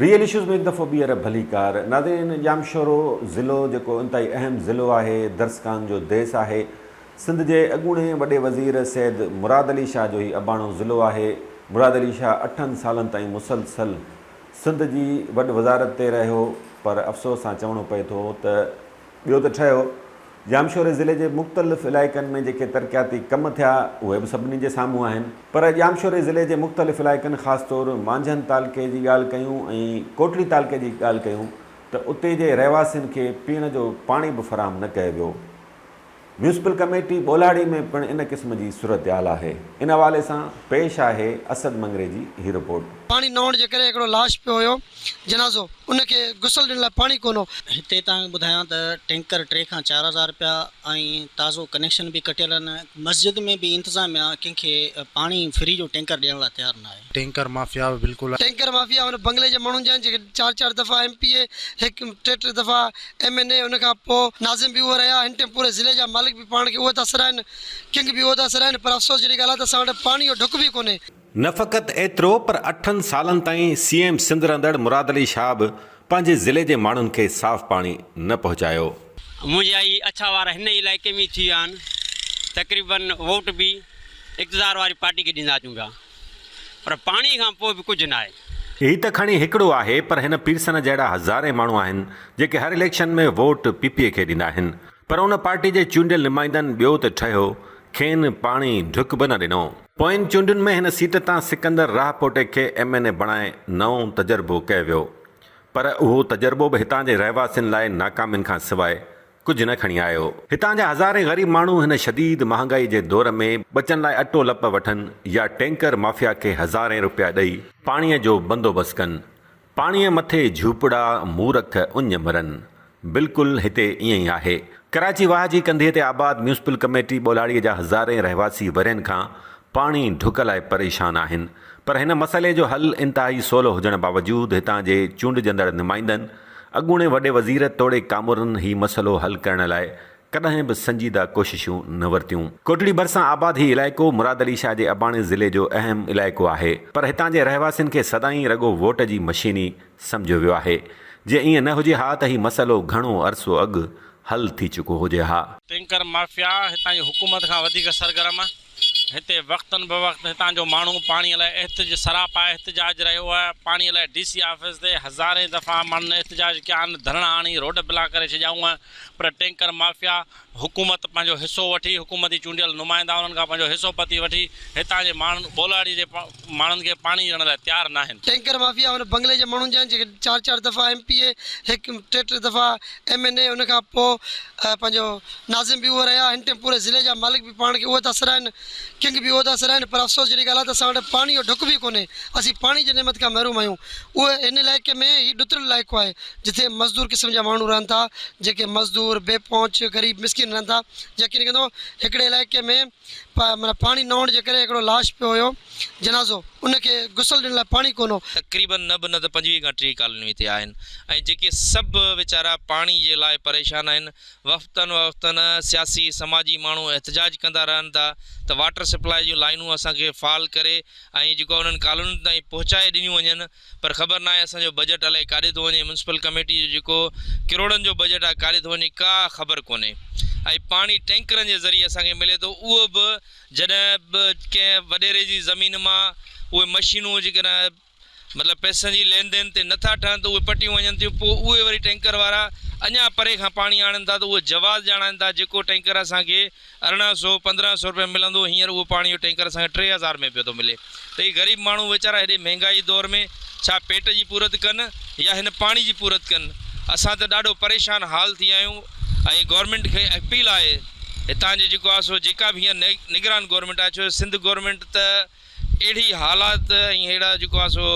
Real issues ۾ هڪ دفعو ٻيهر ڀليڪار. ناظرين ڄامشورو ضلعو جيڪو انتهائي اهم ضلعو آهي درسگاهن جو ديس آهي سنڌ جي اڳوڻي وڏي وزير سيد مراد علي شاهه جو هي اباڻو ضلعو آهي مراد علي شاهه اٺن سالن تائين مسلسل سنڌ جي وڏ وزارت تي رهيو پر افسوس سان چوڻو پئي ٿو ته ٻيو ته ٺهيو، ڄامشوري ضلعي جي مختلف علائقن ۾ جيڪي ترقياتي ڪم ٿيا، اهي به سڀني جي سامهون آهن، پر ڄامشوري ضلعي جي مختلف علائقن خاص طور مانجهند تعلقي جي ڳالهه ڪيون ۽ ڪوٽڙي تعلقي جي ڳالهه ڪيون ته اتي جي رهواسين کي پيئڻ جو پاڻي به فراهم نه ڪيو ويو. ميونسپل ڪميٽي ٻولهاڙي ۾ پڻ ان قسم جي صورتحال آهي. ان حوالي سان پيش آهي اسد مڱري جي هي رپورٽ. پاڻي نه هئڻ جي ڪري هڪڙو لاش پيو هيو جنازو ان کي غسل ڏيڻ لاء پاڻي ڪونه هو. هتي توهان کي ٻڌايان ته ٽينڪر ٽي کان 4000 رپيا ۽ تازو ڪنيڪشن به ڪٽيل آهن مسجد ۾ به انتظاميا ڪنهن کي پاڻي فري جو ٽينڪر ڏيڻ لاء تيار ناهي. ٽينڪر مافيا به بلڪل. ٽينڪر مافيا ان بنگلي جي ماڻهن جا آهن جيڪي چار چار دفعا ايم پي اي هڪ ٽي ٽي دفعا ايم اين اي ان کان پوء ناظم به اهي رهيا هن ٽيم پوري ضلعي جا مالڪ به پاڻ کي اهي ٿا سڏائن ڪنگ به اهو ٿا سڏائن پر افسوس جهڙي ڳالهه آهي ته اسان وٽ پاڻي جو ڍڪ به ڪونهي. نه فقط ايترو پر اٺن سالن تائين سي ايم سنڌ رهندڙ مراد علي شاهه به پنهنجي ضلعي جي ماڻهن کي صاف پاڻي نه پهچايو. منهنجا هي اڇا وار هن ئي علائقي ۾ ٿي ويا آهن. تقريبن ووٽ به اقتدار واري پارٽي کي ڏيندا اچون پيا. پر پاڻي کان پوء به ڪجهه ناهي. هي ته کڻي هڪڙو آهي پر هن پيرسن جهڙا هزارين ماڻهو آهن جيڪي هر اليڪشن ۾ ووٽ پي پي کي ڏيندا آهن پر ان پارٽي جي چونڊيل نمائندن ٻيو ته ٺهيو کين پاڻي ڍڪ به نه ڏنو. پوين چونڊن ۾ هن سيٽ تان سڪندر راهپوٽي کي ايم اين اي بڻائي نئون تجربو ڪيو ويو پر اهو تجربو به هتان جي رهواسين لاء ناڪامين کان سواء ڪجهه نه کڻي آيو. هتان جا هزارين غريب ماڻهو هن شديد مهانگائي جي دور ۾ ٻچن لاء اٽو لپ وٺن يا ٽينڪر مافيا کي هزارين روپيا ڏئي پاڻيء جو بندوبست ڪن. پاڻيء مٿي جهوپڙا، مورک اڃ مرن. بلڪل هتي ائين ئي آهي. ڪراچي واهه جي ڪنڌيء تي آباد ميونسپل ڪميٽي ٻولهاڙيء جا هزارين رهواسي ورهين کان پاڻي ڍڪ لاء پريشان آهن پر هن مسئلي جو حل انتهائي سولو هجڻ باوجود هتان جي چونڊجندڙ نمائندن، اڳوڻي وڏي وزير توڙي ڪامورن هي مسئلو حل ڪرڻ لاء ڪڏهن به سنجيده ڪوششون نه ورتيون. ڪوٽڙي ڀرسان آباد هي علائقو مراد علي شاهه جي اباڻي ضلعي جو اهم علائقو آهي پر هتان جي رهواسين کي سدائين رڳو ووٽ جي مشيني سمجهيو ويو آهي جي ائين نه هجي ها ته هي مسئلو گهڻو عرصو اڳ حل ٿي چڪو هجي ها. ٽينڪر مافيا هتان جي حڪومت کان وڌيڪ سرگرم هتي وقتن بوقت هتان جو ماڻهو پاڻي لاء احتج سراپا احتجاج رهيو آهي پاڻي لاء ڊي سي آفيس تي هزارين دفعا ماڻهن احتجاج ڪيا آهن ڌرڻا هڻي روڊ بلاڪ ڪري ڇڏيائون آهن پر ٽينڪر مافيا حڪومت پنهنجو حصو وٺي حڪومتي چونڊيل نمائندا انهن کان پنهنجو حصو پتي وٺي هتان جي ماڻهن ٻولهاڙي جي ماڻهن کي پاڻي ڏيڻ لاء تيار ناهن. ٽينڪر مافيا ان بنگلي جي ماڻهن جا آهن جيڪي چار چار دفعا ايم پي اي هڪ ٽي ٽي دفعا ايم اين اي ان کان پوء پنهنجو ناظم به اهي رهيا هن ٽيم پوري ضلعي جا مالڪ به پاڻ کي اهي ٿا سڏائن ڪنگ به اهو ٿا سڏائن پر افسوس جهڙي ڳالهه آهي ته اسان وٽ پاڻي جو ڍڪ به ڪونهي اسين پاڻي جي نعمت کان محروم آهيون اهي هن علائقي ۾ هي ڏتڙيل علائقو آهي جتي مزدور قسم جا ماڻهو رهن ٿا جيڪي مزدور بي پهچ غريب مسڪين رهن ٿا يقين ڪندو هڪڙي علائقي ۾ معنيٰ پاڻي نه هئڻ جي ڪري هڪڙو لاش پيو هيو جنازو ان کي غسل ڏيڻ لاء پاڻي ڪونه هو. تقريبن نه به نه ته 25 کان 30 ڪالونيون هتي آهن ۽ جيڪي سڀ ويچارا پاڻي جي لاء پريشان آهن وقتن وقتن سياسي سماجي ماڻهو احتجاج ڪندا رهن ٿا ته واٽر سپلاء جون لائينون اسان کي فعال ڪري ۽ جيڪو انهن ڪالونين تائين پهچائي ڏنيون وڃن پر خبر ناهي اسان جو بجيٽ الائي ڪاڏي ٿو وڃي ميونسپل ڪميٽي جو جيڪو ڪروڙن جو بجيٽ آهي ڪاڏي ٿو وڃي ڪا خبر ڪونهي ۽ پاڻي ٽينڪرن جي ذريعي اسان کي ملي ٿو اهو به جڏهن به ڪنهن وڏيري جي زمين مان اهي مشينون جيڪڏهن مطلب پئسن جي لين دين تي نٿا ٺهن ته اهي پٽيون وڃن ٿيون پوء اهي وري ٽينڪر وارا اڃا پري کان پاڻي آڻين ٿا ته اهي جواز ڄاڻائين ٿا جيڪو ٽينڪر اسان کي 1800 1500 روپيه ملندو هينئر اهو پاڻي جو ٽينڪر اسان کي 3000 ۾ پيو ٿو ملي ته هي غريب ماڻهو ويچارا هيڏي مهنگائي جي دور ۾ ڇا پيٽ جي پورت ڪن يا هن پاڻي جي پورت ڪن اسان ته ڏاڍو پريشان حال ٿي ويا آهيون ۽ گورنمينٽ کي اپيل آهي هتان جي جيڪو آهي سو جيڪا به هينئر نگران گورنمينٽ آهي ڇو جو سنڌ گورنمينٽ ته اهڙي حالات ۽ اهڙا جيڪو آهي سو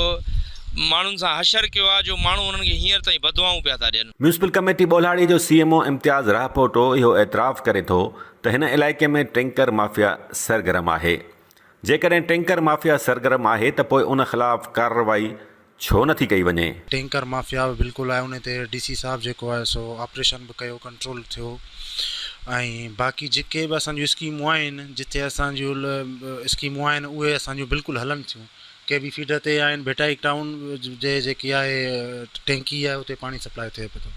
ماڻهن سان حشر ڪيو آهي جو ماڻهو انهن کي هينئر تائين بددعائون پيا ٿا ڏين. ميونسپل ڪميٽي ٻولهاڙي جو C M O Imtiaz Rahpoto اهو اعتراف ڪري ٿو ته هن علائقي ۾ ٽينڪر مافيا سرگرم آهي. جيڪڏهن ٽينڪر مافيا سرگرم آهي ته پوء ان خلاف ڪارروائي ڇو نه ٿي ڪئي وڃي؟ ٽينڪر مافيا به بلڪل آهي انهي تي ڊي سي صاحب جيڪو آهي سو آپريشن به ڪيو ڪنٽرول ٿيو ۽ باقي جيڪي به اسان جون اسڪيمون آهن جتي اسان جون اسڪيمون آهن اهي اسان جون بلڪل هلن ٿيون ڪي بي فيڊر تي آهن ڀٽائي ٽائون جي جيڪي آهي ٽينڪي آهي اتي پاڻي سپلاء ٿئي پيو ٿو.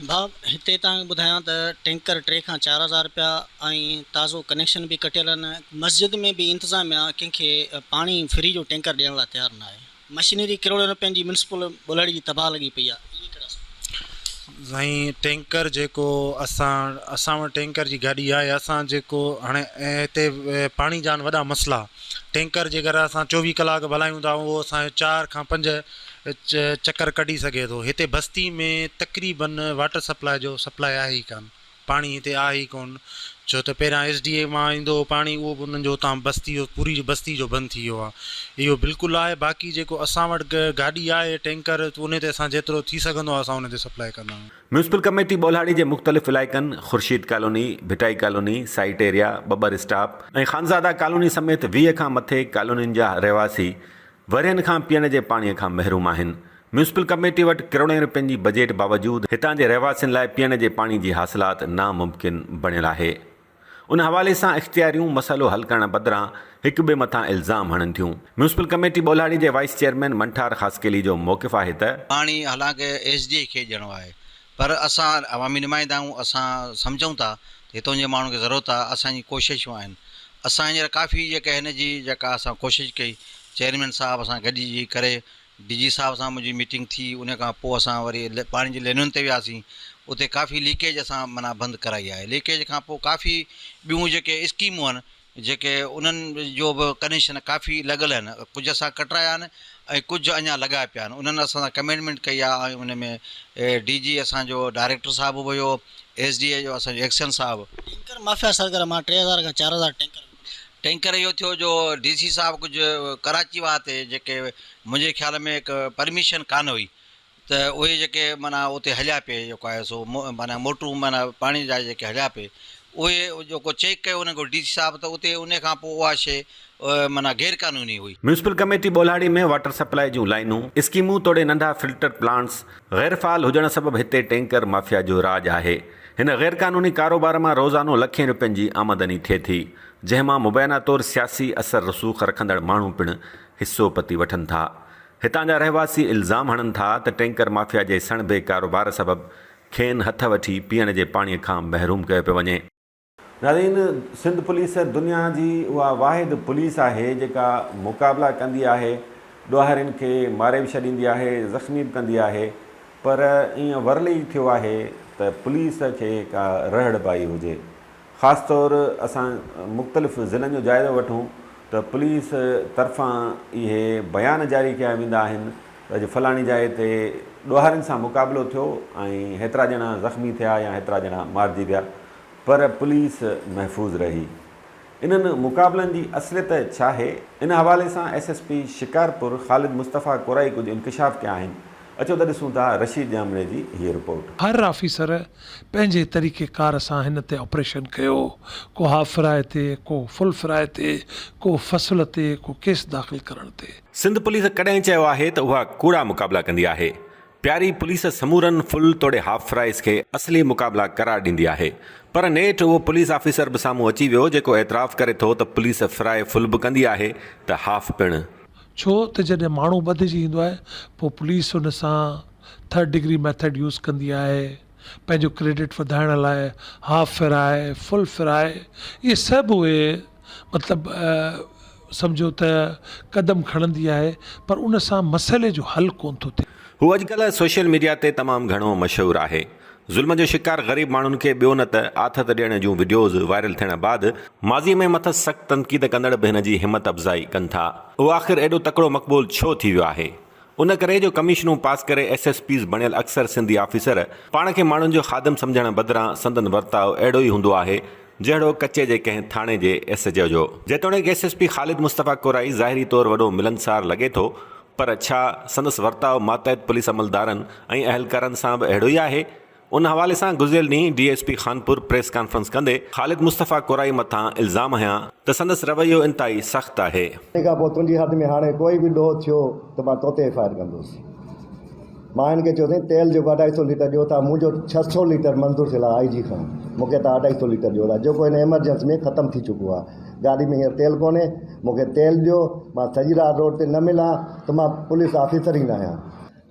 ڀاء هتي توهان کي ٻڌايان ته ٽينڪر ٽي کان 4000 رپيا ۽ تازو ڪنيڪشن به ڪٽيل آهن مسجد ۾ به انتظاميا ڪنهن کي پاڻي فري جو ٽينڪر ڏيڻ لاء تيار نه آهي مشينري ڪروڙين رپين جي ميونسپل ٻلهڙي جي تباهه لڳي پئي آهي اهي ڪهڙا سوال. سائين ٽينڪر جيڪو اسان اسان وٽ ٽينڪر جي گاڏي آهي اسان جيڪو هاڻي هتي پاڻي جا آهن وڏا مسئلا ٽينڪر جيڪر اسان 24 ڪلاڪ به هلايون ٿا اهو اسان جو چار کان پنج چڪر ڪڍي سگهي ٿو هتي بستي ۾ تقريبن واٽر سپلاء جو سپلاء آهي ئي ڪانه پاڻي هتي آهي ئي ڪونه ڇو ته پهريان ايس ڊي اي مان ايندو هو پاڻي اهو به انهن جو اتان بستي جو پوري بستي جو بند ٿي ويو آهي اهو بلڪل آهي باقي جيڪو اسان وٽ گاڏي آهي ٽينڪر ان تي اسان جيترو ٿي سگهندو آهي اسان ان تي سپلاء ڪندا آهيون. ميونسپل ڪميٽي ٻولهاڙي جي مختلف علائقن Khurshid colony, Bhitai colony, site area, Babbar stop ۽ Khanzada colony سميت 20 کان مٿي ڪالونين جا رهواسي ورهين کان پيئڻ جي پاڻي کان محروم آهن. ميونسپل ڪميٽي وٽ ڪروڙين رپين جي بجيٽ باوجود هتان جي رهواسين لاء پيئڻ جي پاڻي جي حاصلات ناممڪن بڻيل آهي. ان حوالي سان اختياريون مسئلو حل ڪرڻ بدران هڪ ٻئي مٿان الزام هڻن ٿيون. ميونسپل ڪميٽي ٻولهاڙي جي وائيس چيئرمين منٺار خاصخيلي جو موقف آهي ته. پاڻي حالانڪه ايس ڊي اي کي ڏيڻو آهي پر اسان عوامي نمائندا آهيون اسان سمجهون ٿا ته هتان جي ماڻهن کي ضرورت آهي اسان جي ڪوششون آهن اسان هينئر ڪافي جيڪا هن جي جيڪا اسان ڪوشش ڪئي چيئرمين صاحب سان گڏجي ڪري ڊي جي صاحب سان منهنجي ميٽنگ ٿي ان کان پوء اسان وري پاڻي جي لينن تي وياسين اتي ڪافي ليڪيج اسان معنيٰ بند ڪرائي آهي ليڪيج کان پوء ڪافي ٻيون جيڪي اسڪيمون آهن جيڪي انهن جو به ڪنيڪشن ڪافي لڳل آهن ڪجهه اسان ڪٽرايا آهن ۽ ڪجهه اڃا لڳا پيا آهن انهن اسان سان ڪميٽمينٽ ڪئي آهي ۽ ان ۾ ڊي جي اسان جو ڊائريڪٽر صاحب به هيو ايس ڊي اي جو اسان جو ايڪسن صاحب. ٽينڪر مافيا سرگرم آ 3000 کان 4000 ٽينڪر وڪرو. ٽينڪر اهو ٿيو جو ڊي سي صاحب ڪجهه ڪراچي واهه تي جيڪي منهنجي خيال ۾ هڪ پرميشن ڪانه هئي ته اهي جيڪي معنيٰ اتي هليا پئي جيڪو آهي سو معنيٰ موٽرون معنيٰ پاڻي جا جيڪي هليا پئي اهي جيڪو چيڪ ڪيو انهن کي ڊي سي صاحب ته اتي انهي کان پوء اها شيء معنيٰ غير قانوني هئي. Municipal committee Bolhari ۾ water supply جون لائينون، اسڪيمون توڙي ننڍا فلٽر پلانٽس غير فعال هجڻ سبب هتي ٽينڪر مافيا جو راڄ آهي. هن غير قانوني ڪاروبار مان روزانو لکين رپين جي آمدني ٿئي ٿي، جنهن مان مبينا طور سياسي اثر رسوخ رکندڙ ماڻهو پڻ حصو پتي وٺن ٿا. هتان جا رهواسي الزام هڻن ٿا ته ٽينڪر مافيا جي سڻڀي ڪاروبار سبب کين هٿ وٺي پيئڻ جي پاڻي کان محروم ڪيو پيو وڃي. ناظرين سنڌ پوليس دنيا جي اها واحد پوليس آهي جيڪا مقابلا ڪندي آهي، ڏوهارين کي ماري به ڇڏيندي آهي، زخمي به ڪندي آهي پر ائين ورلي ئي ٿيو آهي ته پوليس کي ڪا رهڙ به آئي هجي. خاص طور اسان مختلف ضلعن جو جائزو وٺون ته پوليس طرفان اهي بيان جاري ڪيا ويندا آهن ته اڄ فلاڻي جاء تي ڏوهارين سان مقابلو ٿيو ۽ هيترا ڄڻا زخمي ٿيا يا هيترا ڄڻا مارجي ويا پر پوليس محفوظ رهي. انهن مقابلن جي اصليت ڇاهي؟ ان حوالي سان S S P Shikarpur Khalid Mustafa Korai ڪجهه انڪشاف ڪيا آهن. اچو ته ڏسون ٿا رشيد ڄامڙي جي هيء رپورٽ. هر آفيسر پنهنجي طريقي ڪار سان هن تي آپريشن ڪيو، ڪو هاف فرائي تي، ڪو فل فرائي تي، ڪو فصل تي، ڪو ڪيس داخل ڪرڻ تي. سنڌ پوليس ڪڏهن چيو آهي ته اها ڪوڙا مقابلا ڪندي آهي. پياري پوليس سمورن فل توڙي هاف فرائيز کي اصلي مقابلا قرار ڏيندي آهي پر نيٺ اهو پوليس آفيسر به سامهون اچي ويو جيڪو اعتراف ڪري ٿو ته پوليس فرائي فل به ڪندي آهي ته هاف پڻ. ڇو ته جڏهن ماڻهو ٻڌجي ايندو آهي پوء پوليس ان سان ٿرڊ ڊگري ميٿڊ يوز ڪندي آهي پنهنجو ڪريڊٽ وڌائڻ لاء هاف فرائي فل فرائي اهي سڀ اهي مطلب سمجهو ته قدم کڻندي آهي پر ان سان مسئلي جو حل ڪونه ٿو ٿئي. هو اڄڪلهه سوشل ميڊيا تي تمام گهڻو مشهور آهي. ظلم جو شڪار غريب ماڻهن کي ٻيو نه ته آٿت ڏيڻ جون وڊيوز وائرل ٿيڻ بعد ماضي ۾ مٿس سخت تنقيد ڪندڙ به هن جي همت افزائي ڪن ٿا. اهو آخر ايڏو تڪڙو مقبول ڇو ٿي ويو آهي؟ ان ڪري جو ڪميشنون پاس ڪري ايس ايس پيز بڻيل اڪثر سنڌي آفيسر پاڻ کي ماڻهن جو خادم سمجهڻ بدران سندن ورتاء اهڙو ئي هوندو آهي جهڙو ڪچي جي ڪنهن ٿاڻي جي ايس ايچ او جو. جيتوڻيڪ S S P Khalid Mustafa Korai ظاهري طور وڏو ملنسار لڳي ٿو پر ڇا سندس ورتاء ماتحت پوليس عملدارن ۽ اهلڪارن سان به اهڙو ئي آهي؟ ان حوالي سان گذريل ڏينهن D S P Khanpur press conference ڪندي خالد مصطفيٰ ڪورائي مٿان الزام هنيا ته سندس رويو انتهائي سخت آهي. ان کان پوء تنهنجي حد ۾ هاڻي ڪوئي به ڏوهه ٿيو ته مان توتي ايف I R ڪندس. مان هن کي چيو سائين تيل جيڪو اڍائي سو ليٽر ڏيو ٿا منهنجو 600 ليٽر منظور ٿيل آهي آء جي کان مون کي توهان اڍائي سو ليٽر ڏيو ٿا جيڪو هن ايمرجنسي ۾ ختم ٿي چڪو آهي. گاڏي ۾ هينئر تيل ڪونهي، مون کي تيل ڏيو، مان سڄي رات روڊ تي نه ملان ته مان پوليس آفيسر ئي ناهيان.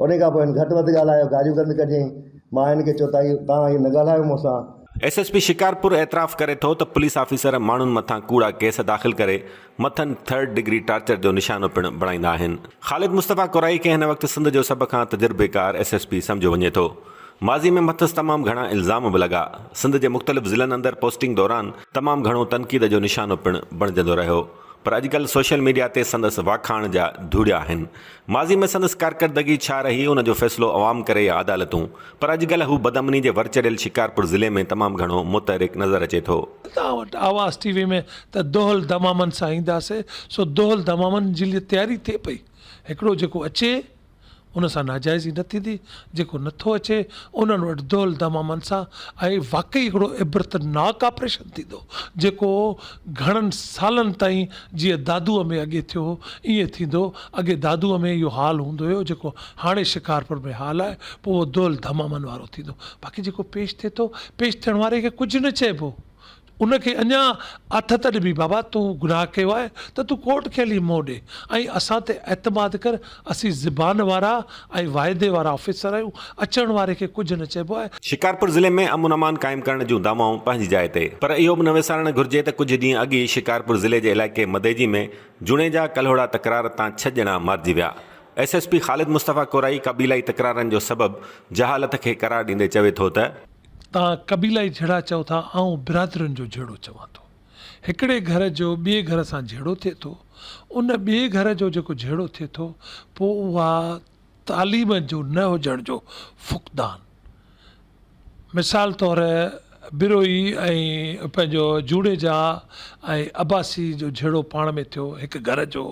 انهي کان پوء هن گهٽ وڌ ڳالهايو، گاريون گند ڪڍيائين. مان هن کي چيو ته توهان ائين نه ڳالهايو مون سان. ايس ايس پي شڪارپور اعتراف ڪري ٿو ته پوليس آفيسر ماڻهن مٿان ڪوڙا ڪيس داخل ڪري مٿن ٿرڊ ڊگري ٽارچر جو نشانو پڻ بڻائيندا آهن. خالد مصطفيٰ ڪورائي کي هن وقت سنڌ جو سڀ کان تجربيڪار ايس ايس پي سمجهيو وڃي ٿو. ماضي ۾ مٿس تمام گهڻا الزام به لڳا. سنڌ جي مختلف ضلعن اندر پوسٽنگ دوران تمام گهڻو تنقيد جو نشانو پڻ بڻجندو رهيو. پر اڄڪلهه سوشل ميڊيا تي سندس واکاڻ جا ڌوڙيا آهن. ماضي ۾ سندس ڪارڪردگي ڇا رهي ان جو فيصلو عوام ڪري يا عدالتون پر اڄڪلهه هو بدامني جي ور چڙهيل شڪارپور ضلعي ۾ تمام گهڻو متحرڪ نظر اچي ٿو. توهان وٽ آواز ٽي وي ۾ ته دهل دمامن سان اينداسي سو دهل دمامن جي لئي تياري ٿئي پئي هڪڙو جيڪو اچي ان سان ناجائزي نه ٿيندي، جيڪو نه ٿو اچي انهن وٽ دهل دمامن سان ۽ واقعي هڪڙو عبرتناڪ آپريشن ٿيندو جيڪو گهڻن سالن تائين جيئن دادوء ۾ اڳي ٿيو هو ائين ٿيندو، اڳي دادوء ۾ اهو حال هوندو هيو جيڪو هاڻي شڪارپور ۾ حال آهي پوء اهو دهل دمامن وارو ٿيندو باقي جيڪو پيش ٿئي ٿو پيش ٿيڻ واري کي ڪجهه نه چئبو. ان کي اڃا آٿت ڏبي، بابا تون گناهه ڪيو آهي ته تون ڪورٽ کي هلي منهن ڏي ۽ اسان تي اعتماد ڪر، اسين زبان وارا ۽ واعدي وارا آفيسر آهيون، اچڻ واري کي ڪجهه نه چئبو آهي. شڪارپور ضلعي ۾ امن امان قائم ڪرڻ جون دعوائون پنهنجي جاء تي پر اهو به نه وسارڻ گهرجي ته ڪجهه ڏينهن اڳ ئي شڪارپور ضلعي جي علائقي مدئجي ۾ جوڻيجا ڪلهوڙا تڪرار تان ڇهه ڄڻا مارجي ويا. S S P Khalid Mustafa Korai قبيلائي تڪرارن جو سبب جهالت کي قرار ڏيندي چوي ٿو ته. توهان قبيلائي جهيڙا چئو ٿا، آئون برادرين جو جهيڙو چوان ٿو. هڪڙي گهر جو ٻئي گهر سان جهيڙو ٿئي ٿو، ان ٻئي گهر جو جيڪو جهيڙو ٿئي ٿو، پوء اها تعليم جو نه هجڻ جو فقدان. مثال طور بروهي ۽ پنهنجو جوڻيجا ۽ عباسي جو جهيڙو پاڻ ۾ ٿيو هڪ گهر جو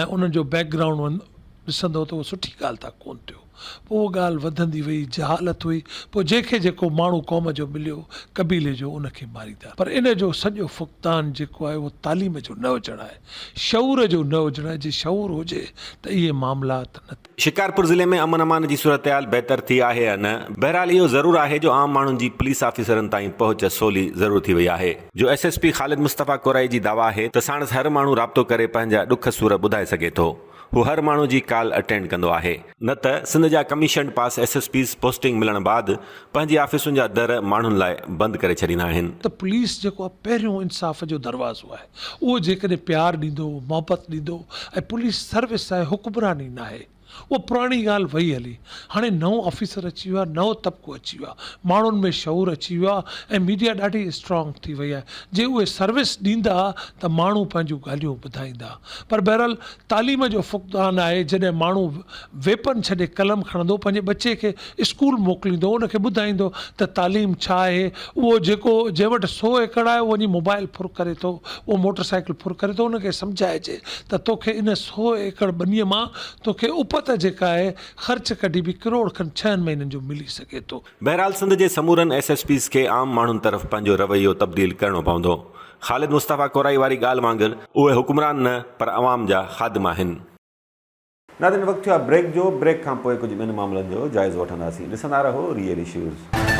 ۽ انهن جو بيڪ گرائونڊ ڏسندو ته اهو سٺي ڳالهه تان ڪونه ٿيو. پوء اها ڳالهه وڌندي وئي، جهالت هئي، پوء جنهن کي جيڪو ماڻهو قوم جو مليو، قبيلي جو، ان کي ماريندا. پر ان جو سڄو فقدان جيڪو آهي اهو تعليم جو نه هجڻ آهي، شعور جو نه هجڻ آهي، جي شعور هجي ته اهي معاملات نه. شڪارپور ضلعي ۾ امن امان جي صورتحال بهتر ٿي آهي يا نه، بهرحال اهو ضرور آهي جو عام ماڻهن جي پوليس آفيسرن تائين پهچ سولي ضرور ٿي وئي آهي، جو S S P Khalid Mustafa Korai جي دعويٰ آهي ته ساڻس هر ماڻهو رابطو ڪري پنهنجا ڏک سور ٻڌائي سگهي ٿو. هو هر ماڻهو جي ڪال اٽينڊ ڪندو آهي. نه ته سنڌ جا commissioned pass S S Ps posting ملڻ بعد پنهنجي آفيسن جا در ماڻهن لاء بند ڪري ڇڏيندا آهن. ته پوليس جيڪو آهي پهريون انصاف جو دروازو آهي اهو جيڪڏهن پيار ڏيندو محبت ڏيندو ۽ پوليس سروس آهي حڪمراني ناهي اها پراڻي ڳالهه وئي هلي هاڻي نئون آفيسر اچي ويو آهي نئون طبقو اچي ويو آهي ماڻهن ۾ شعور اچي ويو آهي ۽ ميڊيا ڏاڍي اسٽرانگ ٿي وئي آهي جي اهي سروس ڏيندا ته ماڻهو پنهنجون ڳالهيون ٻڌائيندا پر بهرحال تعليم جو فقدان آهي جڏهن ماڻهو ويپن ڇڏي قلم کڻندو پنهنجي ٻچي کي اسڪول موڪليندو ان کي ٻڌائيندو ته تعليم ڇا آهي اهو جيڪو جنهن وٽ سو ايڪڙ آهي اهو وڃي موبائل ڦر ڪري ٿو اهو موٽر سائيڪل ڦر ڪري ٿو ان کي سمجهائجي ته توکي ان سو ايڪڙ ٻنيء مان توکي اپت جيڪا آهي خرچ ڪڍي به ڪروڙ کن ڇهن مهينن جو ملي سگهي ٿو. بهرحال سنڌ جي سمورن ايس ايس پيز کي عام ماڻهن طرف پنهنجو رويو تبديل ڪرڻو پوندو. خالد مصطفيٰ ڪورائي واري ڳالهه وانگر اهي حڪمران نه پر عوام جا خادم آهن. ناظرين وقت ٿيو آهي بريڪ جو، بريڪ کان پوء ڪجهه ٻين معاملن جو جائزو وٺنداسين، ڏسندا رهو ريئل اشوز.